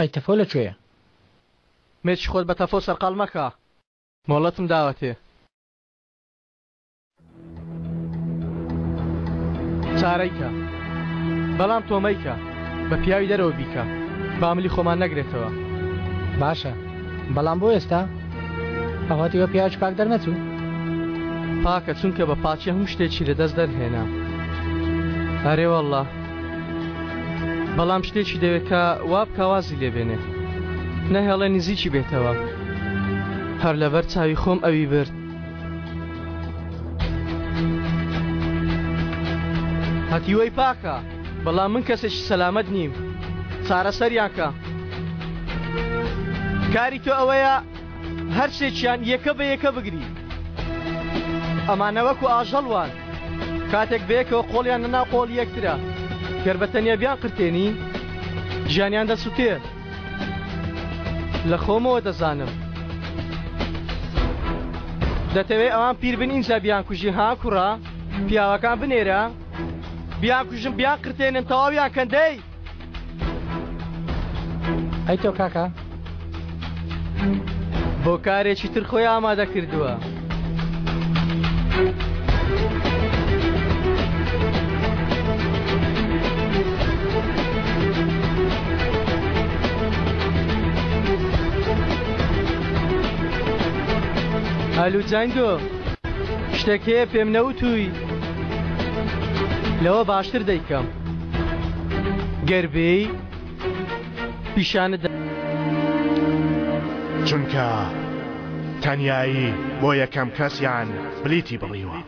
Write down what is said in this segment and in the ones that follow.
ئەی تەفۆ لە کوێیە؟ مێچی خۆت بە تەفۆ سەرقاڵ مەکە. مۆڵەتم داوەتێ. چارەی کە. بەڵام تۆ مەیکە. بە پیاوی دەرەوە بیکە. با ملی خۆمان نەگرێتەوە. باشە. بەڵام بۆ ئێستا؟ ئەوە تیوە پیاوێکی پاک دەرنەچوو؟ پاکە چونکە بە پاکی هەموو شتێکی لە دەست دەرهێنا. ئەرێ واللە. بەڵام شتێکی دەوێت کە وا بکا وازی لێ بێنێ. نەهێڵێ نزیکی بێتەوە. هەر لەبەر چاوی خۆم ئەوی برد. هەتیوەی پاکە بەڵام من کەسێکی سەلامەت نیم چارەسەریان کە کاری تۆ ئەوەیە هەرسێکیان یەکە بە یەکە بگری ئەمانە وەکو ئاژەڵ وان کاتێک بەیەکەوە قۆڵیان لەناو قۆڵی یەکترە گەر بە تەنیا بیان قرتێنی ژیانیان دەسوتێ لە خۆمەوە دەزانم. دەتەوێ ئەوان پیر بن ئینجا بیانکوژی ها کوڕە؟ پیاوەکان بنێرە بیانکوژن بیانقرتێنن تەواویان کەن دەی. ئەی تۆ کاکە؟ بۆ کارێکی تر خۆی ئامادە کردووە. ئەلو جانگۆ شتێک هەیە پێم نەوتووی لەوە باشتر دەیکەم گەر بێی پیشانت چونکە تەنیایی بۆ یەکەم کەسیان بلیتی بڕیوە.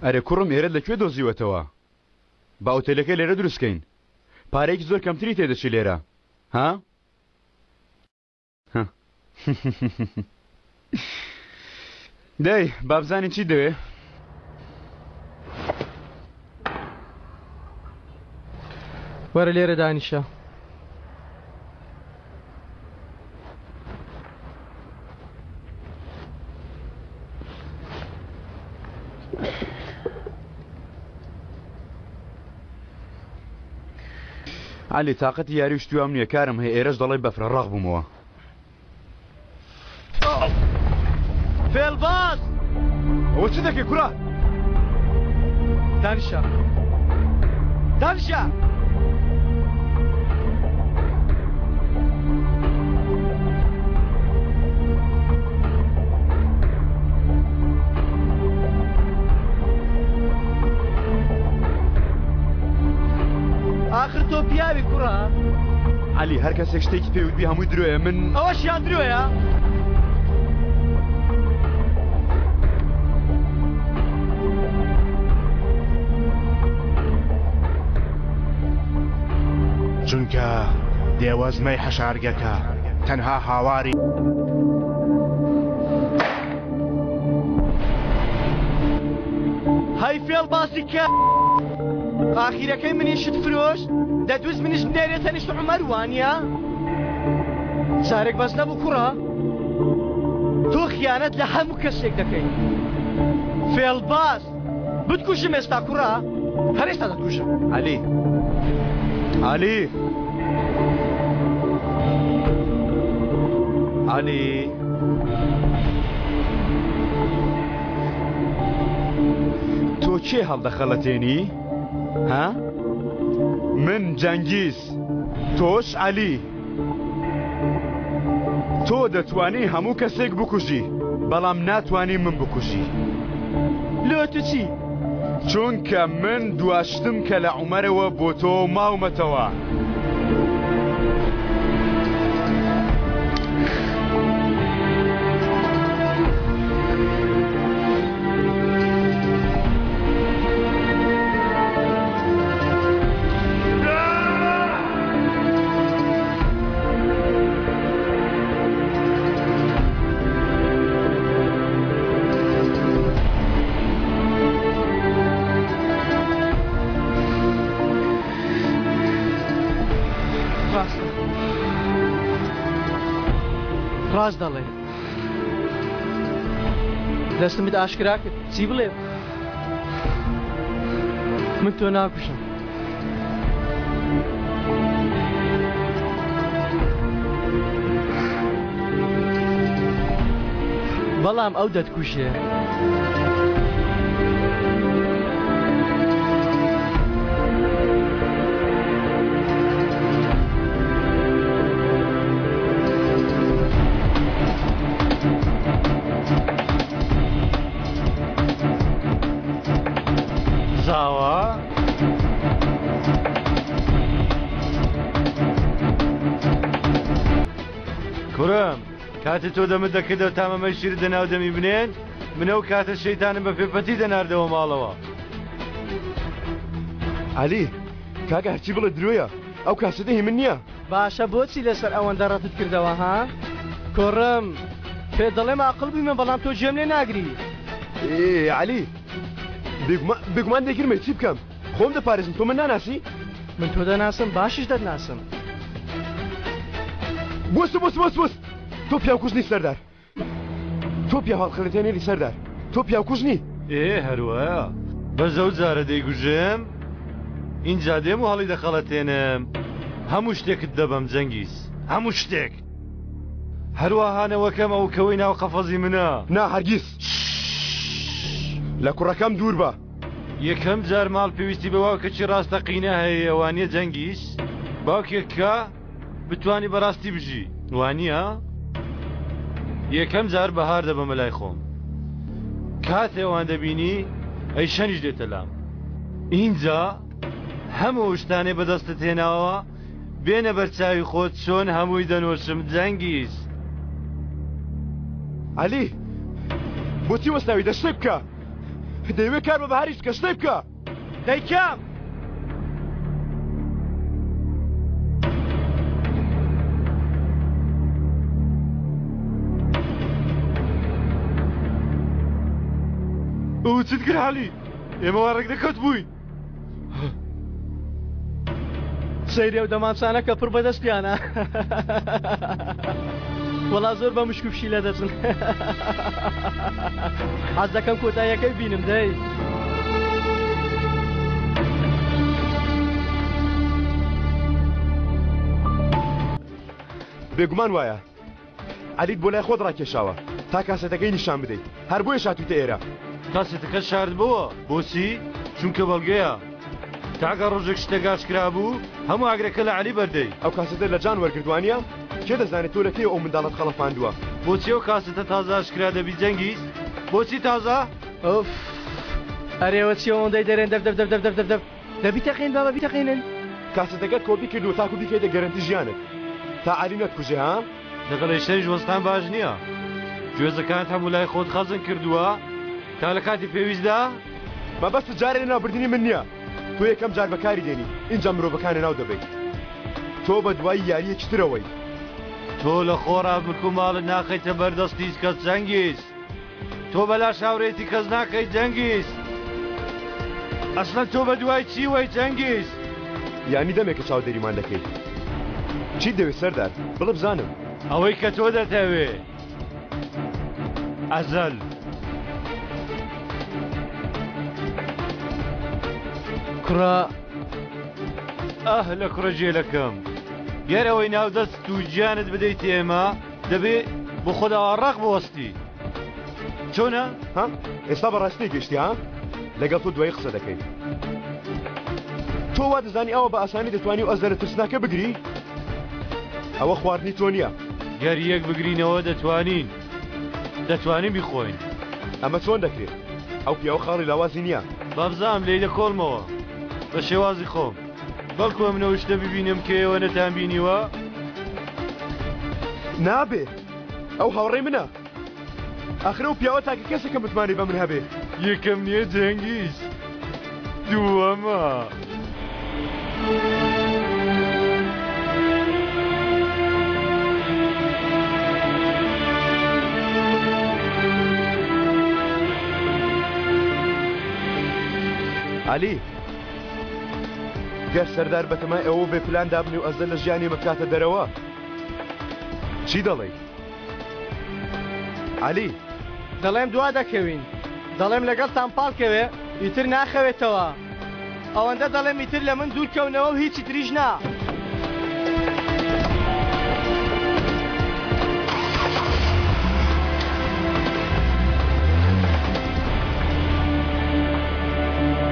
ئەرێ کوڕم ئێرەت لە کوێ دۆزیوەتەوە؟ با ئوتێلەکە لێرە دروست کەین پارەیەکی زۆر کەمتری تێدەچی لێرە ها؟ دەی با بزانین چی دەوێ؟ وەرە لێرە دانیشە. عەلی تاقەتی یاری و شتی وام نییە کارم هەیە ئێرەش دەڵێی بەفرە ڕەق بوومەوە. فێڵباز! ئەوە چ دەکەی کوڕە؟ دانیشە دانیشە! ئاخر تۆ پیاوی کوڕە؟ عەلی هەر کەسێک شتێکی پێ وتبی هەمووی درۆیە من ئەوەشیان درۆیە؟ چونکە دێوەزمەی حەشارگەکە تەنها هاواری. هەی فێڵ باسی کە ئاخیرەکەی منیشت فرۆشت دەتویست منیش بنێرێ تەنیشت عومەر وانیە؟ جارێک بەس نەبوو کوڕە تۆ خیانەت لە هەموو کەسێک دەکەی فێڵباز بتکوژم ئێستا کوڕە هەر ئێستا دەتکوژم. عەلی عەلی عەلی تۆ کێ هەڵدەخەڵەتێنی ها من جەنگیز تۆش عەلی تۆ دەتوانی هەموو کەسێک بکوژی بەڵام ناتوانی من بکوژی. لۆ تو چی؟ چونکە من دواشتم کە لە عومەرەوە بۆ تۆ ماومەتەوە. ڕاستە ڕاست دەڵێ دەستمت ئاشکرا کرد چی بڵێم من تۆ ناکوژم. بەڵام ئەو دەتکوژێ. زاوا؟ کوڕم کاتێ تۆ دەمت دەکردەوە تا مەمەی شیرت لەناو دەمی بنێن من ئەو کاتە شەیتانم بە پێپەتی دەناردەوە ماڵەوە. عەلی، کاکە هەرچی بڵێ درۆیە ئەو کاسێتە هی من نییە. باشە بۆچی لەسەر ئەوەندە ڕەتت کردەوە ها؟ کوڕم پێت دەڵێم ئاقڵ بوویمە بەڵام تۆ گوێم لێ ناگری. ئێ عەلی بێگومان دەیگرمێ چی بکەم خۆم دەپارێزم تۆ من ناناسی؟ من تۆ دەناسم باشیش دەتناسم. بوەستە بوەستە بوەستە بوەستە تۆ پیاوکوژ نی سەردار تۆ پیاو هەڵخەڵەتێنەری سەردار تۆ پیاوکوژ نی. ئێ هەروایە بەس ئەو جارە دەیگوژم ئینجا دێم و هەڵی دەخەڵەتێنم هەموو شتێکت دەبەم جەنگیز هەموو شتێک هەروەها نەوەکەم ئەو کەوەی ناو قەفەزی منە. نا هەرگیز لە کوڕەکەم دوور بە. یەکەم جار ماڵ پێویستی بە باوکێکی ڕاستەقینە هەیە وانیە جەنگیز؟ باوکێک کە بتوانی بەڕاستی بژی وانیە؟ یەکەم جار بەهار دەبەمە لای خۆم کاتێ ئەوان دەبینی ئەی شەنیش دێتە لام ئینجا هەموو شتانەی بەدەستت هێناوە بێنە بەرچاوی خۆت چۆن هەمووی دەنۆشم جەنگیز. عەلی بۆچی وەستاوی دە شتێک بکە دەیەوێ کار بە بەهاریش بکە شتێک بکە. دەیکەم. ئەوە چت کرد عەلی؟ ئێمە وا ڕێک نەکەوت بووین. سەیری ئەو دەمانچانە کە پڕ بەدەستیانە وەڵا زۆر بە مشک و پشیلە دەچن حەز دەکەم کۆتاییەکەی بینم دەی. بێگومان وایە عەلیت بۆ لای خۆت ڕاکێشاوە تا کاسێتەکەی نیشان بدەیت هەر بۆیەش هاتوویتە ئێرە. کاسێتەکەت شاردبۆوە بۆچی؟ چونکە بەڵگەیە. تا گەر ڕۆژێک شتێک ئاشکرا بوو هەموو ئاگرەکە لە عەلی بەردەی. ئەو کاسێتە لە جان وەرگرت وانیە؟ کێ دەزانێت تۆ لە کەیەوە ئەو منداڵەت خەڵەفاندووە؟ بۆچی ئەو کاسێتە تازە ئاشکرا دەبی جەنگیز؟ بۆچی تازە؟ ئۆف ئەرێ ئەوە چیە ئەوەندەی دەرێن دەف دەف دەف دەف دەف دەف دەف دە بیتەقێن بابە بیتەقێنن. کاسێتەکەت کۆپی کردووە تاکو بیکەیتە گەرەنتی ژیانت تا عەلی نەتکوژێ ها؟ لەگەڵ ئێشتریش وەستان باش نییە. گوێزەکانت هەموو لای خۆت خەزن کردووە تا لە کاتی پێویستدا؟ مەبەستت جارێ لەناوبردنی من نییە. تۆ یەکەم جار بەکاری دێنی ئینجا مرۆڤەکان لەناو دەبەیت. تۆ بە دوای یارییەکی ترەوەی. تۆ لە خۆڕا ملک و ماڵت ناخەیتە بەر دەستی هیچ کەس جەنگیز. تۆ بەلاش هاورێتی کەس ناکەیت جەنگیز. ئەسڵەن تۆ بە دوای چیوەی جەنگیز؟ یانی دەمێکە چاودێریمان دەکەیت. چیت دەوێت سەردار؟ بڵێ بزانم. ئەوەی کە تۆ دەتەوێ ئەزەل. کوڕە. ئاه لە کوڕە جێلەکەم. گەر ئەوەی ناو دەستت و گیانت بدەیتە ئێمە دەبێ بۆ خۆت ئاوا ڕەق بوەستی. چۆنە؟ ها؟ ئێستا بەڕاستی تێگەیشتی ها؟ لەگەڵ تۆ دوایی قسە دەکەین. تۆ وا دەزانی ئاوا بە ئاسانی دەتوانی ئەو ئەزەرە ترسناکە بگری؟ ئەوە خواردنی تۆ نییە. گەر یەک بگرینەوە دەتوانین. دەتوانین بیخۆین. ئەمە چۆن دەکرێت؟ ئەو پیاوە خاڵی لاوازی نییە. بابزانم لێی دەکۆڵمەوە بە شێوازی خۆم. بەڵکو ئەمن ئەو شتە ببینم کە ئێوە نەتانبینیوە. نابێ. ئەو هاوڕێی منە. ئاخر ئەو پیاوە تاکە کەسە کە متمانەی بە من هەبێ. یەکەم نییە جەنگیز، دووەمە. عەلی، گەر سەردار بەتەمای ئەوە بێ پلان دابنێ و ئەزەل لە ژیانی ئێمە بکاتە دەرەوە، چی دەڵێی؟ عەلی. دەڵێم دوا دەکەوین. دەڵێم لەگەڵتان پاڵ کەوێ ئیتر ناخەوێتەوە. ئەوەندە دەڵێم ئیتر لە من دوور کەونەوە و هیچی تریش نا.